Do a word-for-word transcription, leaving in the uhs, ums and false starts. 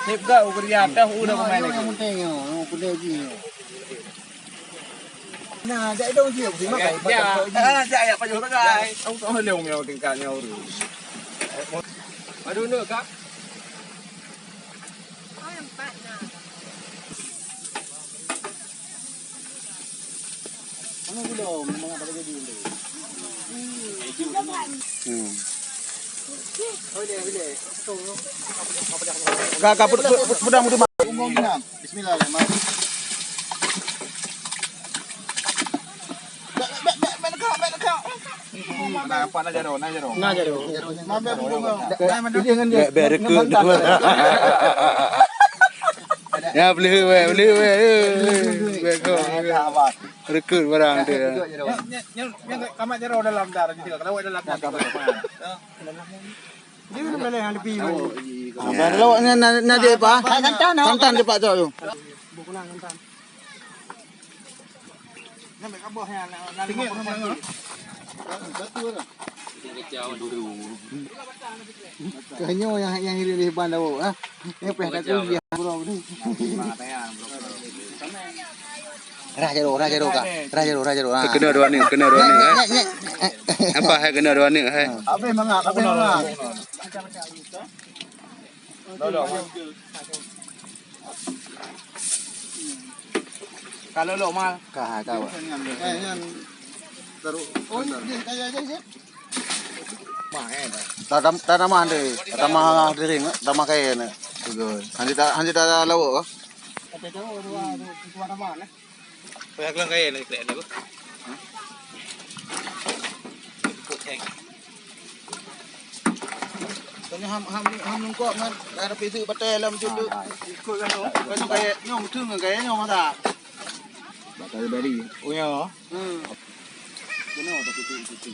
Sip gak, ukur di atas, udah pemain lagi. Yang penting, yang penting lagi. Nah, jak dong je, terima kasih. Ya, ya, ya, Pak Johor, guys. Aku tak boleh umi tingkatnya urus. Aduh, nak, Kak. Hmm. Ka, ka, put-, put-, put-, put-, put-, put-, Bismillahirrahmanirrahim. Bèk, bèk, bèk, bèk, bèk, bèk. Na, apa na jaroe, na jaroe. Na jaroe. Bèk, bèk, rekod. Ya, boleh, weh, boleh, weh. Eh, bèk, kau. Rekod barang tu, ya. Nyan, nyan, nyan, kamat jaroe dalam dar, gitu. Kalau dalam dar. Dia boleh yang lebih. Ah, dah lawak ni, na, na dia, Pak. Kantan, kantan dia, Pak, tu. Keu nyoe nyang, nyang hireuen di ban lawa, ha. Nyang payah taku dia, bro, ni. Rhah jaroe, rhah jaroe ka. Rhah jaroe, rhah jaroe, ha. Keunoe dua neuk, keunoe dua neuk, eh. Nyek, nyek, nyek. Apa hai keunoe dua neuk, hai? Habéh mangat, habéh mangat. Ka lolok mal. Ka, ka. Eh, nyan taruh. Oh, ni, ni, ni, ni, ni. Tatam-, tatamah deh. Tatamah dering, tatamah kaya ni. Bagus. Hanjeuet ta-, hanjeuet talawok kah? Tapi tu, dua, dua, dua tamah lah. Payah gelang kaya ni, krek ni, Bu. Hah? Ikut tank. Tanya ham, ham, ham lengkok ngan, ada pisau batai dalam situ. Ah, ah. Ikut kan tu. Kan tu kaya, nyoe betul ngan kaya nyoe mata. Bak kayu dari. Oh, ya. Hmm. Kena tapi tu, itu, itu.